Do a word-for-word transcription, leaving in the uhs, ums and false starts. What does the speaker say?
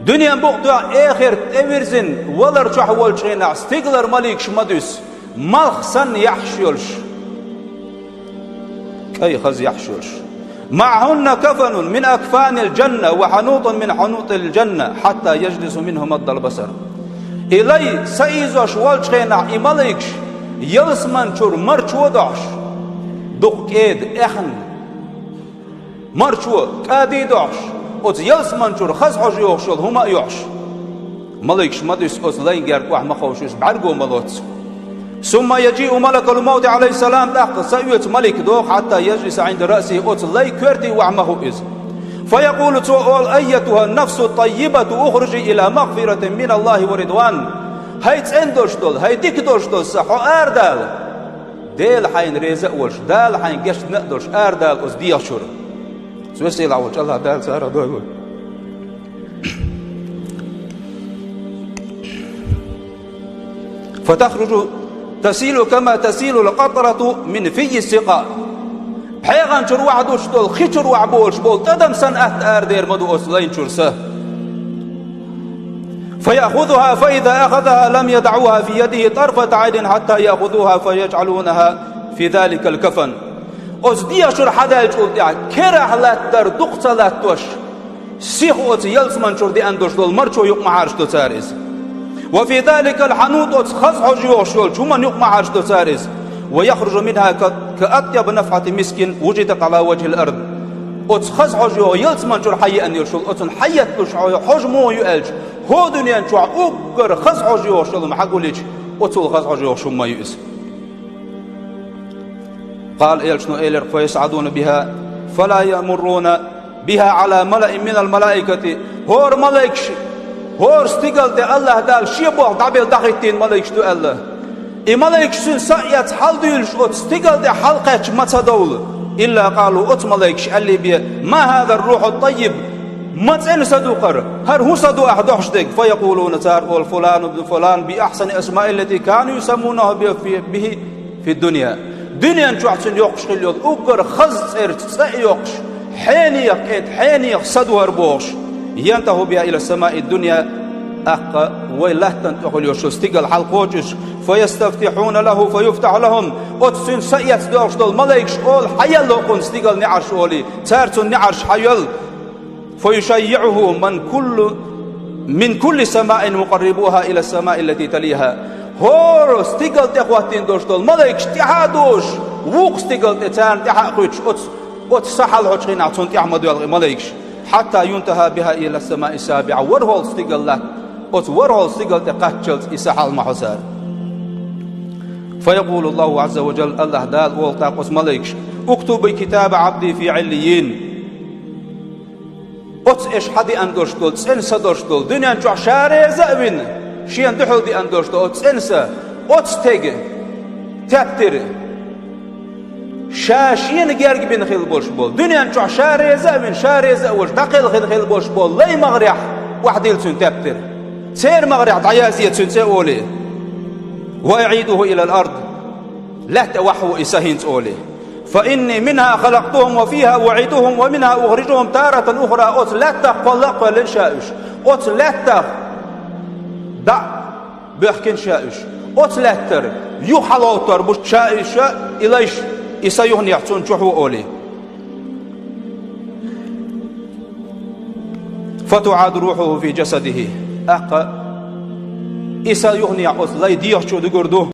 Дуьнен букъ тоьхна эхарта тӀевирзина валар чохь волчу хенахь стигалара маликаш ма дуьсу, малх санна яхьаш йолуш, кӀайн хаза яхьаш йолуш. «معهن كفن من أكفان الجنة وحنوط من حنوط الجنة حتى يجلس منه مد البصر». И лай са ийзош волчу хенахь и маликаш ялсаман чуьра марчо а дохьуш, дукха кӀеда, эхна, марчо, кӀади а дохьуш, оцу ялсаман чуьра хаза хьожа йогӀуш йолу хӀума а йохьуш, маликаш ма дуьсу оцу лайн герга охьа ма ховшу, иза бӀаьрго ма лоцу. «ثم يجيء ملك الموت عليه السلام», тӀаккха са оьцу малик догӀу, «حتى يجلس عند رأسه», оцу лайн коьрте охьа ма хуу иза. «فيقول», цо олу: «أيتها النفس الطيبة، اخرجي إلى مغفرة من الله ورضوان». ХӀай цӀена долуш долу, хӀай дика долуш долу са, хьо арадала. Дела хьайна реза а волуш, Дала хьайна гечдина а долуш, арадала оцу дегӀа чуьра. Веза-сийлахь волчу АллахӀ Дала царах дойла вай. «فتخرج تسيل كما تسيل القطرة من في السقاء». ПхьегӀан чуьра охьадуьсуш долу, хи чуьра охьаболуш болу тӀадам санна атта арадер ма ду оцу лайн чуьра са. «فيأخذها، فإذا أخذها لم يدعها في يده طرفة عين حتى يأخذوها فيجعلونها في ذلك الكفن». Оцу дегӀа чуьра хьадаьллачул тӀаьхьа керахь латтар дукха ца латтош, сиха оцу ялсаман чуьра деана долуш долу марчо юкъа ма хьарчадо цара иза. «وفي ذلك الحنوط», оцу хаза хьожа йогӀуш йолчу хӀуманна юкъа ма хьарчадо цара иза. «ويخرج منها ك-، كأطيب نفحة مسك وجدت على وجه الأرض». Оцу хаза хьожа йогӀу ялсаман чуьра хьаеана йолуш йолу, оцунна хьаетталуш хьо-, хьожа муха ю аьлча, хӀокху дуьнен чохь уггар хаза хьожа йогӀуш йолу хӀума хьагулъича, оцул хаза хьожа йогӀуш хӀума ма ю иза. قال، элчано элира: «فيصعدون بها فلا يمرون بها على ملأ من الملائكة». ХӀора малайкаш, хӀора стигал тӀе АллахӀ Дала шен болх дӀабелла дӀахӀиттийна малайкаш ду аьлла. И малайкаш цуьнан са а эцна хьалдуьйлуш оцу стигал тӀе хьалакхаьчча ма ца довла. «إلا قالوا», оцу малайкаша аьллий бен: «ما هذا الروح الطيب؟» МацӀена са ду хӀара, хӀара хӀун са ду ахь дохьуш дерг? «فيقولون», цара олу: «فلان ابن فلان بأحسن الأسماء التي كانوا يسمونه ب-، في، به في الدنيا». Дуьнен чохь цуьнан йоккхуш хилла йолу уггар хаза цӀерца цӀе а йоккхуш, хьенех, кӀентан хьенех са ду хӀара бохуш, «ينتهون بها إلى السماء الدنيا». ТӀаккха вай латтана тӀехула йолуш стигал хьалакхочуш, «فيستفتحون له فيفتح لهم». Оцу цуьнан са эцна доьлхуш долу малайкаш олу: «Хьаелла хӀокхунна стигал неӀарш», олий, цара цунна неӀарш хьайоьллу. «فيشيعه من كل، من كل سماء مقربوها إلى السماء التي تليها». ХӀора стигал тӀе хӀоттийна долуш долу малайкаш тӀаьхьа а дозуш, вукху стигал тӀе царна тӀаьхьа а кхуьйтуш, оцу, оцу са хьалахьочу хенахь цунна тӀаьхьа ма доьлху и малайкаш. «حتى ينتهى بها إلى السماء السابعة». ВорхӀолгӀа стигал латта, оцу ворхӀолгӀа стигал тӀе кхаччалц и са хьала ма хьо цара. «فيقول الله عز وجل», АллахӀ Дала олу тӀаккха оцу малайкаша: «اكتبوا كتاب عبدي في عليين». Оцу аша хьадеана долуш долу, цӀена са долуш долу, дуьнен чохь ша реза а вина, шена дуьхьал деана долуш долу оцу цӀена са, оцу стеган тептар, ша шена герга бина хилла болуш болу, дуьнен чохь ша реза а вина, ша реза а волуш, дӀакхелхина хилла болуш болу лай магӀарехь охьадилла цуьнан тептар. Церан магӀарехь дӀаязъе цуьнан цӀе олий. «وأعيده إلى الأرض». Лаьтта вахьо и са хӀинца олий. «فإني منها خلقتهم وفيها أعيدهم ومنها أخرجهم تارة أخرى». Оцу лаьттах кхолла а кхоьллина ша уьш. Оцу лаьттах дӀа а боьхкина ша уьш. Оцу лаьттара юха хьалгӀовттор бу ша уьш, и лайш, и са юханехь цунна чухьо олий. «فتعاد روحه في جسده». ТӀаккха и са юханехь оцу лайн дегӀа чу дуьгур ду.